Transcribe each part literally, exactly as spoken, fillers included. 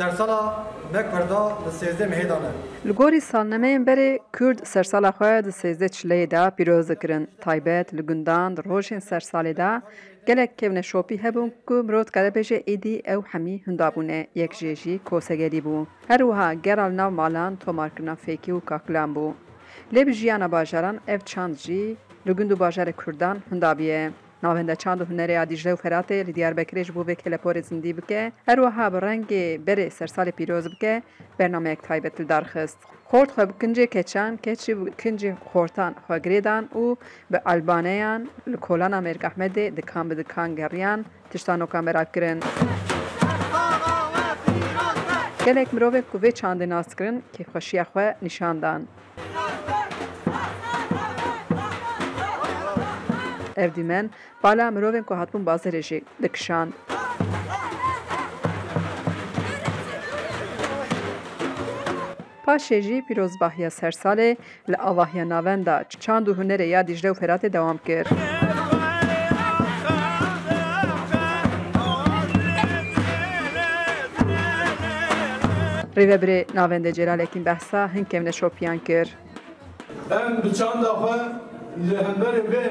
Sersala me Kurda di sêzdeh mehê de ne. Li gorî salnemeyên berê, Kurd sersala xwe di sêzdeh çileyê de pîroz dikirin. Taybet li gundan di rojên sersalê de gelek kevneşopî hebûn ku mirov dikare bêje êdî ew hemî hunda bûne. Yek jê jî kosegelî bû. Her wiha gera li nav malan tomarkirina fêkî û kakilan bû. Lê bi jiyana bajaran ev çand jî li gund û bajarê Kurdan hunda bûye. Navenda Çand û Hunerê ya Dîcle û Feratê li Diyarbekirê ji bo vê keleporê zindî bike, her wiha bi rengê berê sersalê pîroz bike, bernameyek taybet li dar xist. Xort xwe bi kincê keçan, keç jî bi kincê xortan xwe girê dan û bi elbaneyan li kolana Mêrik Ehmedê dikan bi dikan geriyan, tiştanokan belav kirin. Gelek mirovên ku vê çandê nas dikirin, kêfxweşiya xwe nîşan dan. Ev dîmen bala mirovên ku hatibûn bazirê jî dikişand. Paşê jî pîrozbahiya sersalê li avahiya Navenda Çand û Hunerê ya Dîcle û Feratê dewam kir. Rêvebirê Navendê Celalekîn behsa hin kevneşopiyan kir. Em bi çanda xwe li hemberê vê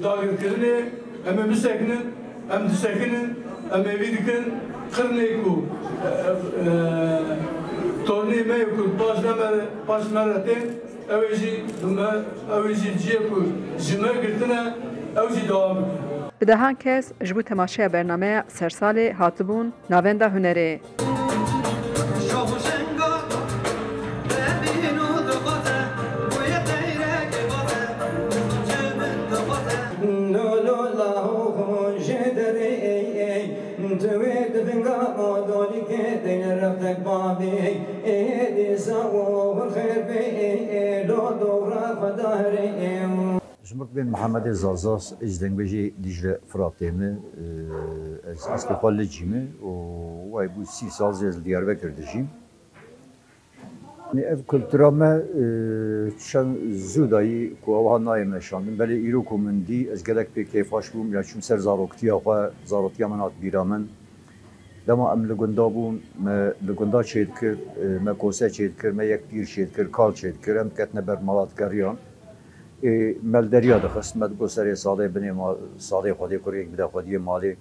dagirkirinê em ê bisekinin, em disekinin, em êvî dikin qirnê ku, e, e, tornê me yê ku paş me re, paş me re tên, ew ê jî bi me, ew ê jî cihê ku ji me girtine, ew jî dewam bike. Bi dehan kes ji bo temaşeya bernameya sersalê hatibûn Navenda Hunerê. Ji min re bên Mihemedê Zazas, ê ji dengbêjê Dîcle Firatê me, e, ez eslê xwe Licî me û wayî bû sî sal zî ez li Diyarbekir dijîm. Yanî ev kultura me, e, çend zû dayî ku ew ha nayê meşandin, belê îro ku min dî, ez gelek pê kêfxweş bûm, ya çûm ser zaroktiya xwe, zarotiya min hat bîra min. Dema em li gunda bûn, me li gunda çêdikir, e, me kose çêdikir, me yek pîr çêdikir, kal çêdikir, em diketine ber mala digeriyan. Ê, me li deriya dixist, me digot serê salê binê ma-, salê Xwedê kurê yek bide xwediyê malê.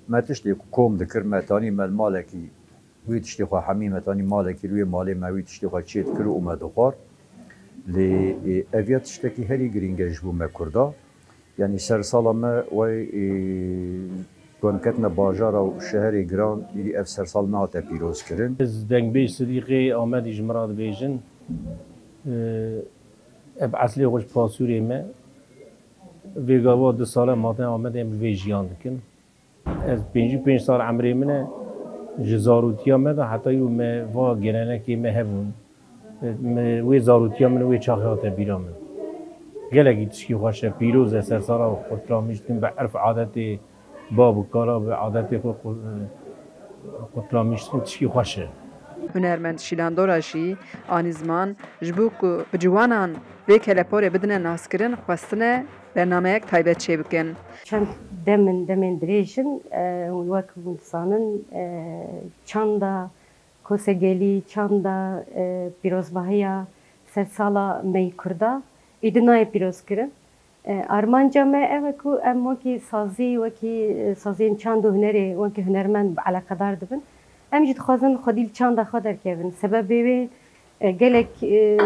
Me tiştê ku kom dikir, me tanî me li malekî wî tiştê xwe hemî me tanî malekî li wê malê me wî tiştê xwe çê dikir û me dixwar. Lê, ê, ev ya tiştekî herî girîng e ji bo me Kurda. Yanî sersala me wey, ê, ku em ketine bajara û şeherê giran, îdî ev sersal nehate pîrozkirin. Ez dengbêj Sidîqê Amedî ji min re dibêjin. Ê, ev eslê xwe ji Pasûrê me. Vê gava du sale me hatine Amedê em bi vê jiyan dikin. Ez pêncî û pênc sal emrê min e, ji zarotiya me de heta îro me va gelenekê me hebûn. Me wê zarotiya min wê çaxê hate bîra min. Gelekî tişkî xweş e, pîroz e, sersala xwe qutlamîş dikin, bi erf adetê bab û kala, bi adetê xwe qu-, qutlamîş dikin, tişkî xweş e. Hunermend Şîlan Dora jî anî ziman ji bo ku bi ciwanan vê keleporê bidine naskirin, xwestine bernameyek taybet çêbikin. Çend dem in, demên dirêj in, e, wek hûn dizanin, e, çanda kosegelî, çanda, e, pîrozbahiya sersala me yê Kurda êdî nayê pîrozkirin. E, armanca me ew e ku em wekî sazî, wekî, e, saziyên çand û hunerê, wekî hunermend bi eleqedar dibin. Em jî dixwazin xwedî li çanda xwe derkevin. Sebebê wê, e, gelek, e,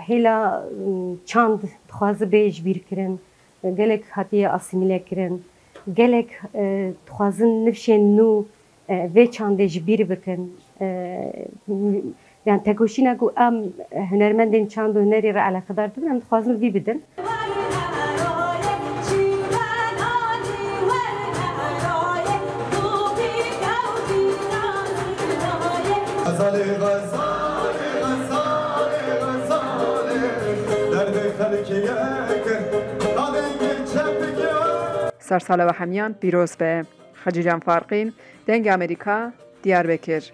hêla, m, çand dixwaze bê jibîrkirin, e, gelek hatiye asîmîle kirin, gelek, e, dixwazin nifşên nû, e, vê çandê ji bîr bikin. E, m-, yani tekoşîna ku em hunermendên çand û hunerê re eleqedar dibin, em dixwazin vî bidin. Sersala we hemiyan pîroz be. Xecîcan Farqîn, Dengê Amerîka, Diyarbekir.